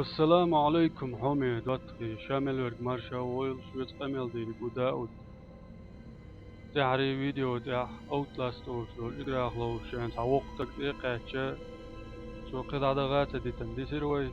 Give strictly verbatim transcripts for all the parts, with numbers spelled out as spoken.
Ассаламу Ӏалайкум, хьоме доттагӀий, ша мел верг марша войла, шуца къамел дийриг ву Дауд. ТӀаьхьарчу видео тӀехь Outlast олуш долу играх ловзуш шайна цхьа воккха стаг тӀе а кхаьчча, цо кхин дӀа дан гӀа ца дитина дисира вай.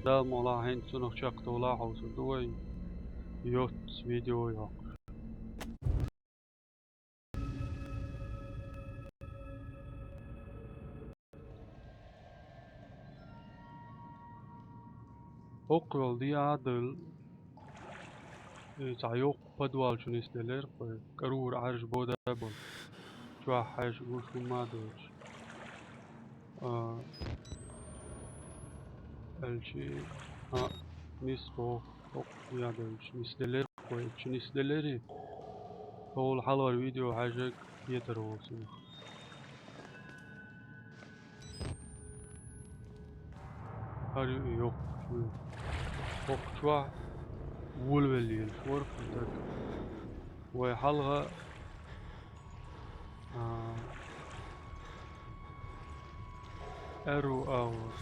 Дала мукъ лахь, хӀинца цунах чекхдовла хьовсур ду вай. Йоццу видео йоккхуш. ХӀокху йолу дехьа а дойла, и цхьа йоккха подвал чу нисделира, кхуьй кӀарура Ӏаьржа бода а болуш, чохь хьаьжа гуш хӀумма а доцуш. А, аьлчи, а, нисбо, хӀокху яа девлча нисделира, кхуьй чу нисделира. ХӀокхул хьалхара видео хьаьжнарг хетар волу цунах. ХӀара ю и йоккхачу. ХӀокху чохь волавелла елаш вара кху стаг. Вай хьалха, а, аьрру агӀор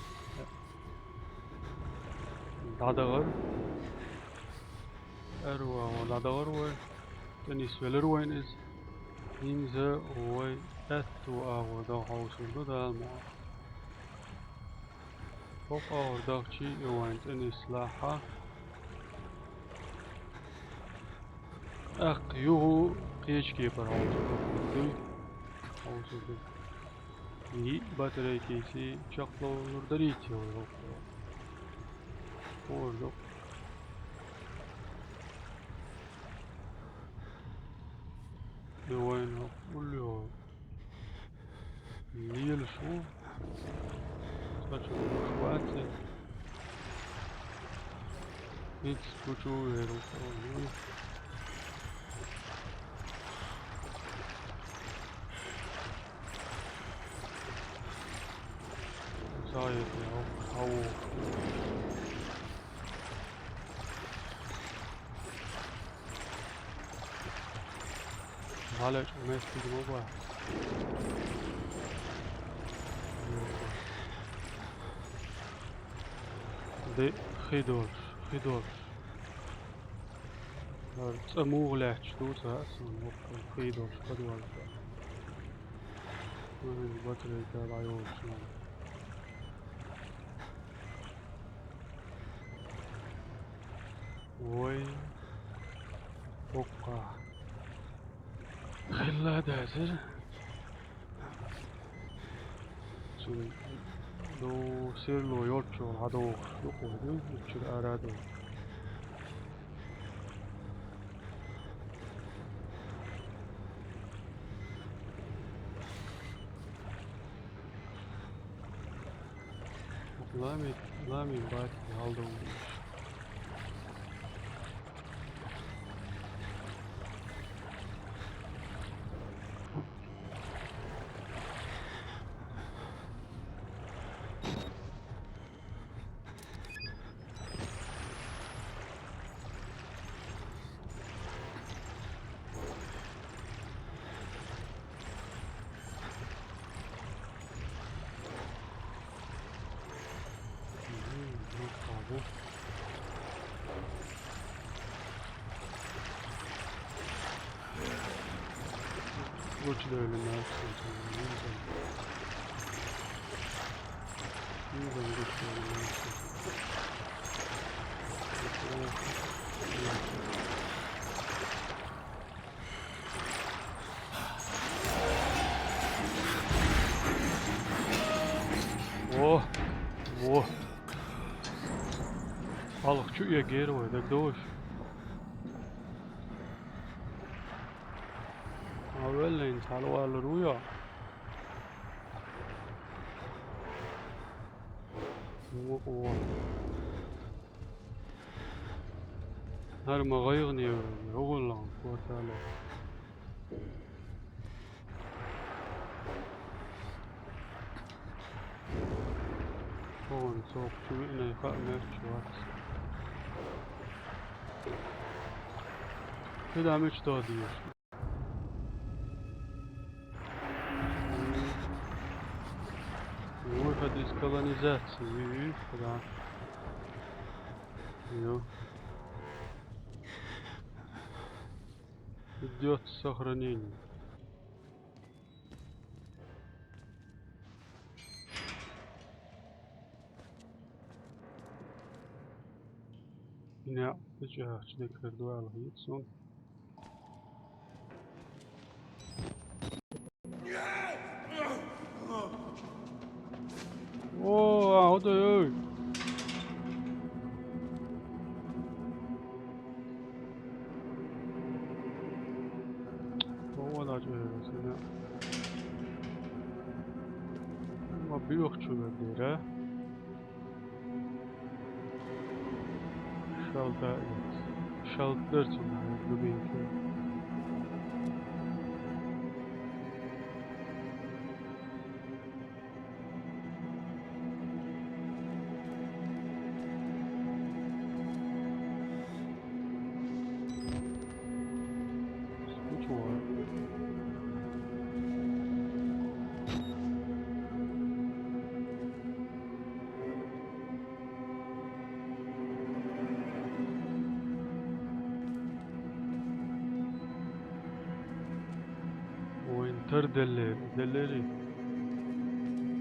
дӀадахара. Аьрру агӀор дӀадахара вай. ТӀенисвелира вайна иза. ХӀинца вай аьтту агӀор даха хьовсур ду Дала мукъ лахь. ХӀокху агӀор дахчий и вайн тӀе нислахь, тӀаккха юха кхечу кепара хьовсур ду. Хьовсур ду. Йиъ батарейкийца чекхловлур дарий те вай хӀокхо? Хуур ду. И вайна хӀокху улло. Лелаш ву. Цкъачунна гуш вац и. ХӀинца гучу вер ву. Ца йитина, хьо-, хьо ву. Валечка вместе ма бац. Де, хи долуш, хи долуш. ХӀара цӀа муха лаьтташ ду ца хаьа суна, хӀокху хи долуш подвал чохь. Вайн батарейка дӀайолуш ма. Вай, хӀокху хилла дазар. Цуьнан ду серло йолччул хьан догӀуш ду кху ду, иччуьра ара а ду. Лами, лами бат, хьал ду. Лучше доверим на это. Во, во. Хьалха чу эгера вай, дагадогӀуш? А веллин цхьалвалар ву йо? Во, во. ХӀара ма гӀайгӀане вевлла, хӀу гӀуллакх котало. ХӀун цо чу виънай хаа мегаш вац. КхидӀа мича доха дезаш? Выход из колонизации, видишь, куда? Ну. Идёт сохранение. Ýene hiç ýagşy dekler dualy hiç soň. Oo, o da öý. Kovalaç öýlesine. Ama bir okçu verdi yere. Şalda, şaltlar için yani bugünkü. Hiç o. Winter delleri, delleri.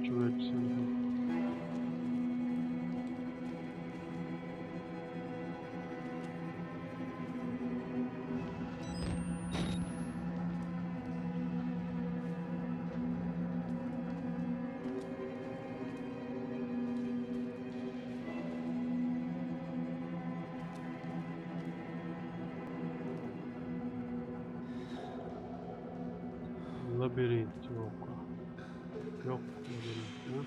Çöreksin. Labirent yok. Yok labirent, ha?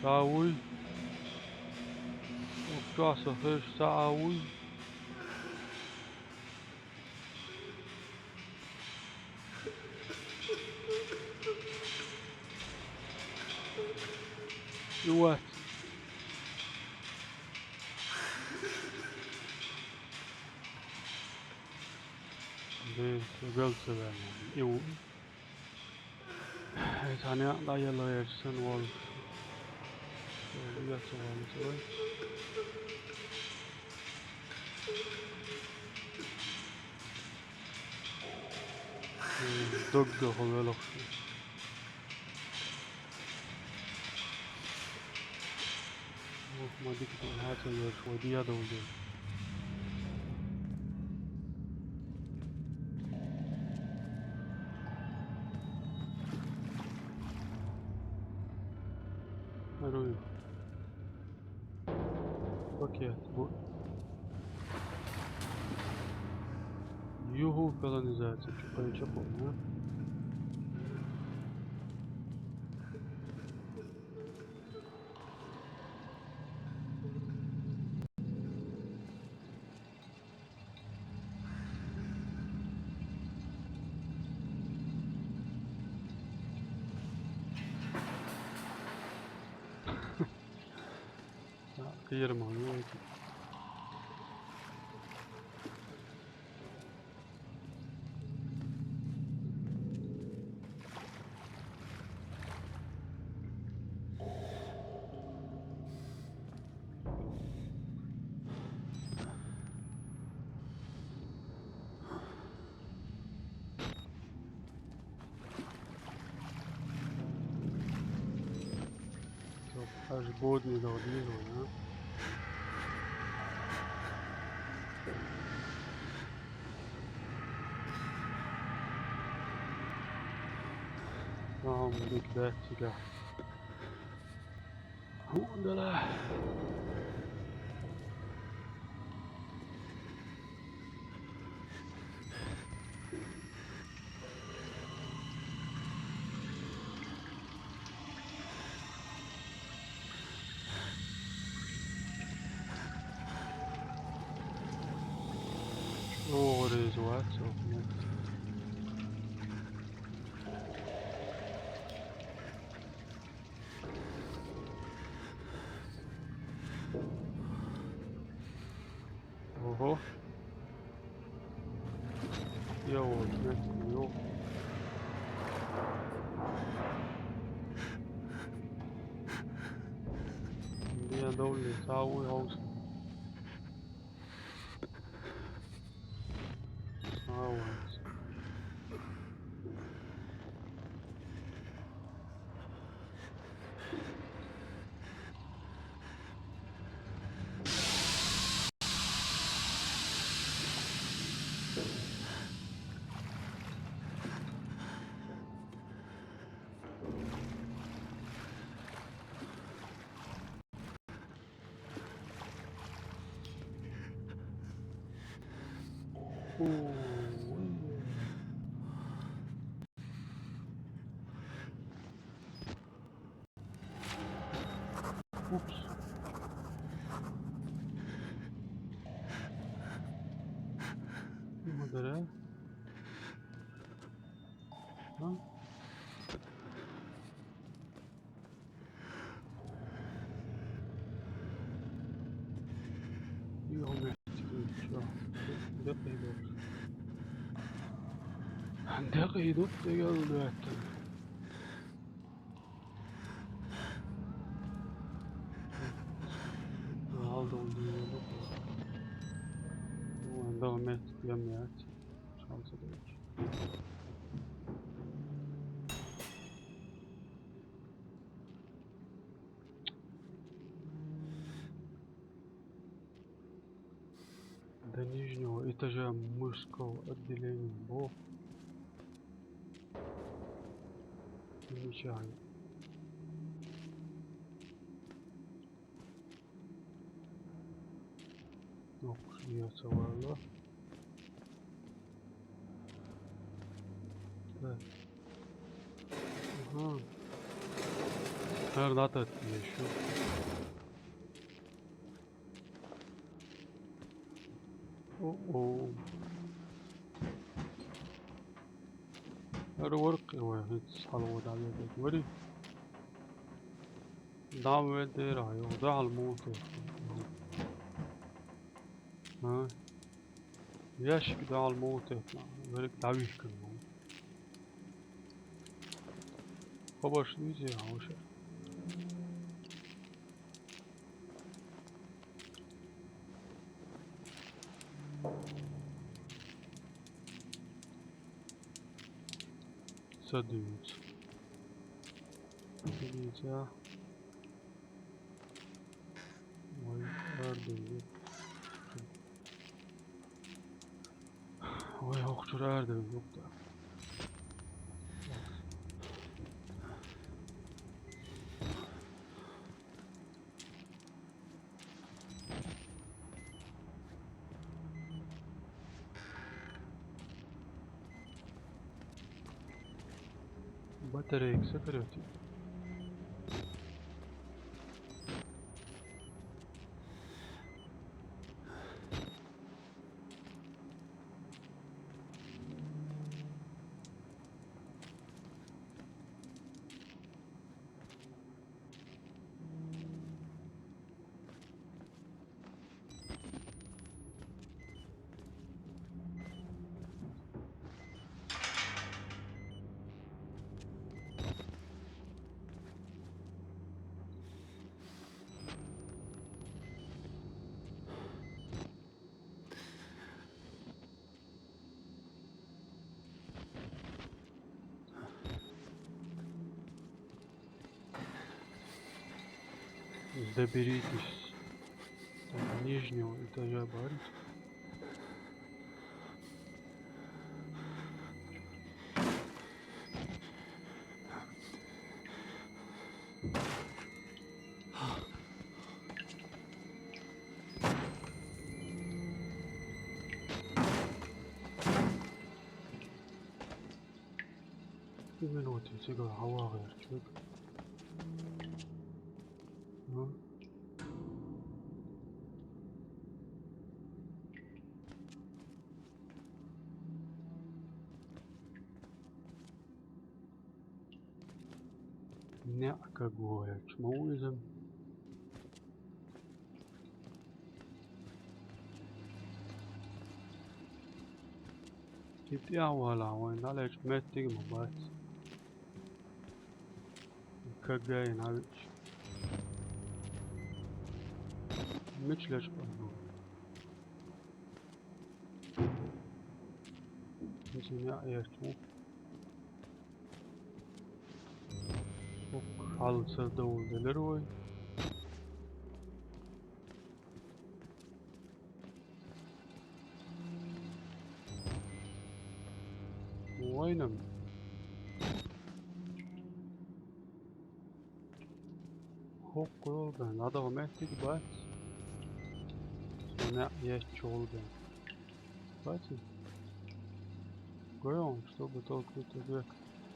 Sawi. Okçasy hiç sawi. What? This is also very new. Tanya, daýaly ersin bol. Şöyle ýatyp alsalar. Dogga howal okşy. Oh, Madik, bu haça ýör, o diýa dogdy. Arrow. Okey, bu. Юху, колонизация, чё, понял, а? Kyrmaň, ýöne. Çok, aż głodny do odjechał, nie? Tamam, bekle, çıkar. Hondala. Oh, it is what? So, yeah. Oho. Ýok, ýok. Dovle, sağ ol, olsun. Sağ ol. Ups. Madara. Ha? Yok, yok. Dört ayda. Dört ayda. Aldı oldu. Onda o mesut yemeyecek. Şansı da yok. До нижнего этажа мужского отделения. Бо. Замечание. Yok, şuraya savarlar. Evet. Aha. Her data diye şu. Oh, oh. Her work, evet, hiç hal o da yerde. Böyle. Daha böyle değil, ay, o da alma oldu. Ha. Ящик да алма ответна. Верик давишкан. Хобаш низя, уже. Садуються. Садуються. Ой, ардуються. Ой, ох, чурар да, yok da. Батарейка сократит. Доберитесь до нижнего этажа бара. Именно вот эти, говорю, Аллах, говорю, человек. Ну. Някакой чмоуизм. Итя вала, вайн далеч меттиг мабац. Кагай навич. Мича лечкъа ду? Мича яа яц ву? Укх хьалца довла делира вай. Вайнам. ХӀокху йолу бен, дӀадала меттиг бац. Со неӀ ечча йолу бен. Бац? Гой хьуна, чтобы только ты век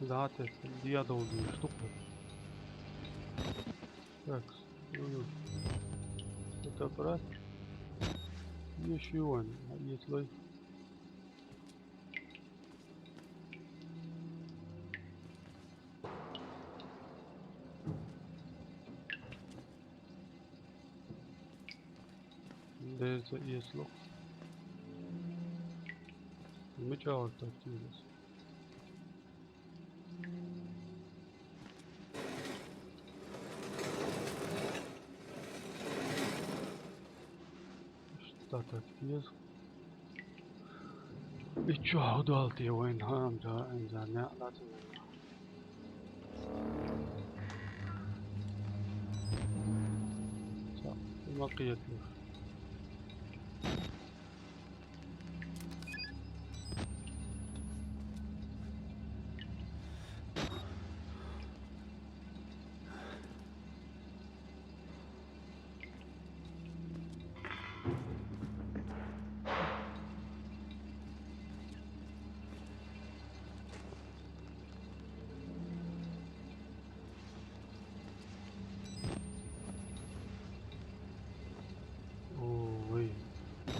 дӀа а тесна, дӀадовла дезаш ду-кх. Так, ну, ну. Это брат. Еши вайн, а если Деза эсло. Мича гӀортар тилас? Иштта так деза. И чохь далте вайн хьан да, айн да, неӀ лацина. Ца, ма кхеташ. Ой,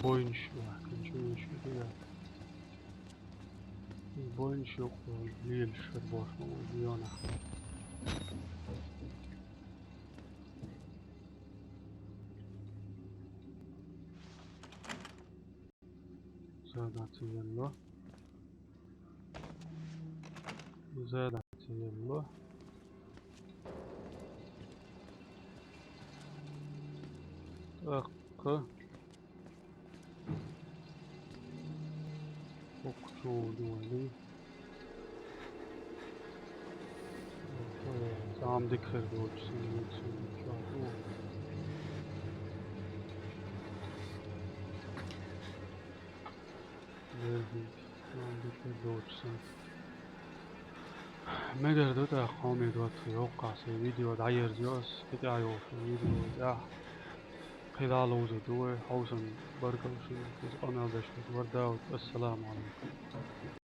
бойнаш ваьккхинчу вуьйш ю дигахь. Бойнаш юкъа лелаш хир боху ма ву Лионах. Задача елла. Задача елла. ТӀаккха. ХӀокху чу ву вайн. Цхьа ам дика хир доцуш санна, вуьйцу чохь ву. Мегар ду тӀаккха, хьоме доцу йоккхахь сайн видео дӀаерзайо ас, кхин тӀаьхьа йолчу видео тӀехь. Кхин дӀа а ловзур ду вай, хьовсам баркалла шуна, иза къамел деш хир вара Дауд. Ассаламу алейкум.